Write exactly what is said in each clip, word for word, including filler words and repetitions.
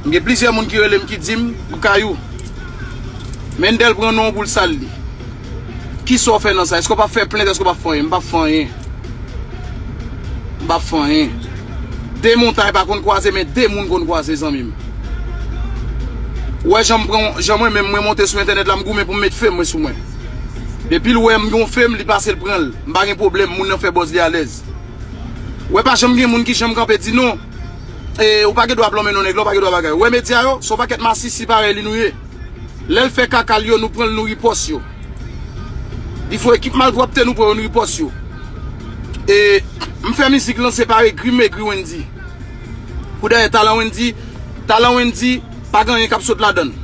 M gen plizyè moun ki rele m ki di m, Kayou, Mendel pran non w pou l sal li. Kisa w fè nan sa? Èske w p ap fè plent? Èske w p ap fè anyen? M p ap fè anyen. M p ap fè anyen. De montay pa konn kwaze, men de moun konn kwaze, zanmi m. Ou wè jan m pran, jan mwen menm mwen monte sou entènèt la, m goumen pou m met fem mwen sou mwen. Depi l wè m gen yon fem, li pase l pran l. M pa gen pwoblèm, moun nan fè buzz li alèz. Ou wè pa janm gen moun ki janm kanpe di non. E, ou pa gen dwa ap lonmen non nèg la, ou pa gen dwa bagay. Ou wè medya yo, se yon pakèt masisi parèy li nou ye. Lè l fè kaka l yo, nou pran l, nou ripòs yo. Li fè ekip malpwòpte, nou pran yo, nou ripòs yo. E m fè mizik lan, se pa egri m egri Wendy. Pou dayè talan Wendy, talan Wendy, pa gen anyen k ap sot ladan l.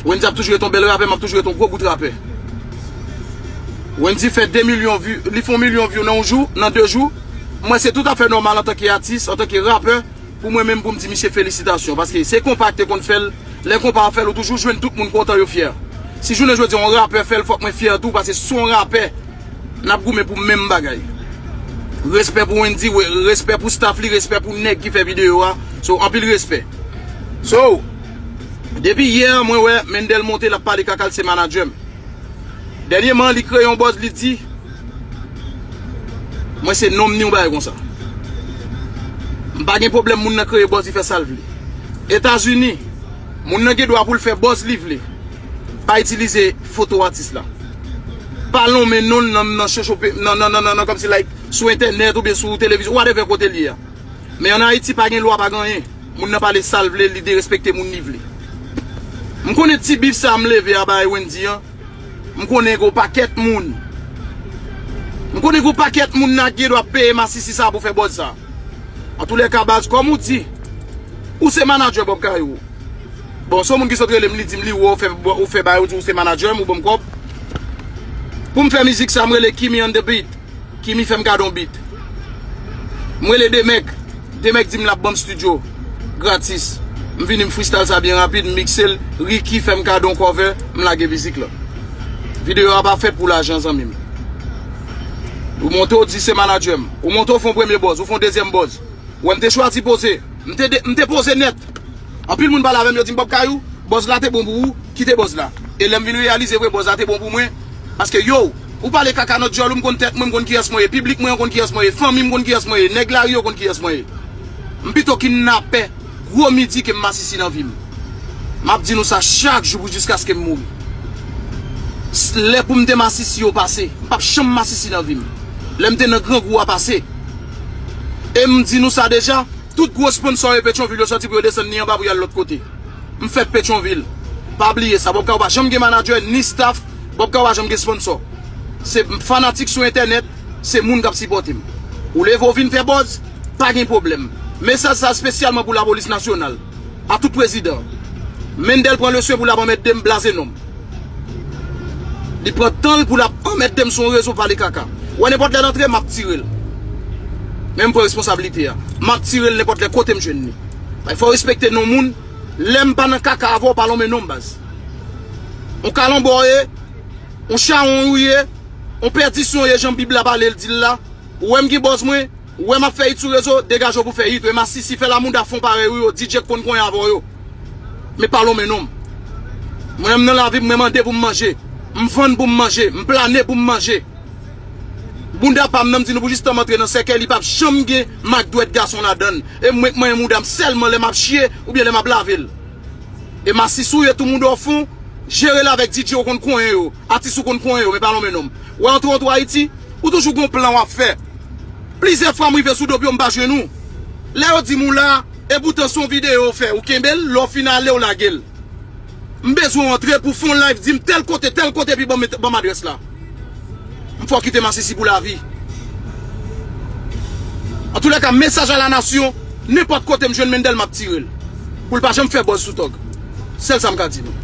Wendy ap toujou ret yon bèl rapè, m ap toujou ret yon gwo bout rapè. Wendy fè de milyon vi, li fè yon milyon vi nan yon jou, nan de jou. Mwen, se toutafè nòmal antanke atis, antanke rapè, pou mwen menm pou m di misye felisitasyon. Paske se konpa ki te konn fè l, lè konpa ap fè l, ou toujou jwenn tout moun kontan, yo fyè. Si jounen jodi a yon rapè fè l, fòk mwen fyè tou, paske se yon rapè. N ap goumen pou menm bagay. Respè pou Wendy, we-, respè pou staff li, respè pou nèg ki fè videyo a. So, anpil respè. So, depi yè, mwen wè Mendel monte, l ap pale kaka l, se manadjè m. Dènyèman, li kreye yon buzz, li di, mwen se nonm ni yon bagay konsa. M pa gen pwoblèm moun nan kreye buzz, li fè sa l vle. Etazini, moun nan gen dwa pou l fè buzz li vle. Pa itilize foto atis la. Pa lonmen non l nan, nan chochope, nan, nan, nan, nan, nan, kòmsi like, sou entènèt oubyen sou televizyon, whatever kote l ye a. Men ann Ayiti pa gen lwa, pa gen anyen. Moun nan pale sa l vle, li derespekte moun li vle. M konnen ti bif sa a m leve a bay Wendy an, m konnen gen yon pakèt moun. M konnen gen yon pakèt moun nan ki gen dwa peye masisi sa a pou fè buzz sa a. Antoulèka, baz, kòm ou di, ou se manadjè Bob Kayou. Bon, se yon moun ki sot rele m, li di m li wè w fè, ou fè bagay, ou di ou se manadjè m, ou ban m kòb. Pou m fè mizik sa, m rele Kimi on the beat. Kimi fè m kado yon beat. M rele Demèk. Demèk di m l ap ban m studio gratis. M vini, m freestyle sa byen rapid, m mikse l. Ricky fè m kado yon cover, m lage mizik lan. Videyo a pa fèt pou lajan, zanmi m. Ou monte, ou di se manadjè m. Ou monte, ou fè yon premye buzz, ou fè yon dezyèm buzz. Ou wè m te chwazi poze. M te de-, m te poze nèt. Anpil moun pale avè m, yo di m, Bob Kayou, buzz la te bon pou ou, kite buzz la. E lè m vin reyalize vre, buzz la te bon pou mwen. Paske yo, ou pale kaka nan dyòl ou, m konn tèt mwen, m konn kiyès mwen ye. Piblik mwen an konn kiyès mwen ye. Fanmi m konn kiyès mwen ye. Nèg lari yo konn kiyès mwen ye. M pito kidnapè gwo midi ke m masisi nan vi m. M ap di nou sa chak jou pou jiskaske m mouri. S-, lè pou m te masisi yo pase. M p ap janm masisi nan vi m. Lè m te nan grangou a pase. E m di nou sa deja, tout gwo sponsò yo Petyonvil yo sòti pou yo desann ni anba pou y al lòt kote. M fèt Petyonvil. Pa bliye sa. Bob Kayou pa janm gen manadjè, ni staff. Bob Kayou pa janm gen sponsò. Se fanatik sou entènèt, se moun k ap sipòte m. Ou leve, ou vin fè buzz, pa gen pwoblèm. Mesaj sa espesyalman pou lapolis nasyonal. A tout prezidan. Mendel pran leswen pou l ap anmède m, blaze non m. Li pran tan l pou l ap anmède m sou yon rezo pale kaka. Ou wè nenpòt lè l antre, m ap tire l. Men m pran responsablite a. M ap tire l nenpòt lè kote m jwenn li. Fò w respekte non moun. Lè m pa nan kaka avè w, pa lonmen non m, baz. On kalanbò w ye, on chawony ou ye, on pèdisyon w ye, jan Bib la pale l di l la. Ou wè m gen buzz mwen, ou wè m ap fè hit sou rezo, degaje w pou fè hit. E masisi fè lamouda fon parèy ou yo, D J k konn konyen avè w yo. Men pa lonmen non m. Mwen menm nan lavi m, mwen mande pou m manje. M vann pou m manje, m plane pou m manje. Bounda pa m nan, m di nou pou jistan m antre nan sèkèy, li p ap janm gen mak dwèt gason ladan l. E mwen k manyen mouda m sèlman lè m ap chye oubyen lè m ap lave l. E masisi w ye tou, mouda w fon, jere l avèk D J ou konn konyen yo, atis ou konn konyen yo, men pa lonmen non m. Ou antre, antre Ayiti, ou toujou gon plan w ap fè. Plizyè fwa m rive sou do pye w, m pa jwenn ou. Lè yo di m ou la, epoutan se yon videyo w fè, ou kenbe l, lè w fin ale, w lage l. M bezwen w antre pou fè yon live, di m tèl kote, tèl kote, epi ban m, ban m adrès la. M fè w kite masisi pou lavi. Antoulèka, mesaj a la nasyon, nenpòt kote m jwenn Mendel, m ap tire l. Pou l pa janm fè buzz sou tòg. Sèl sa m ka di nou.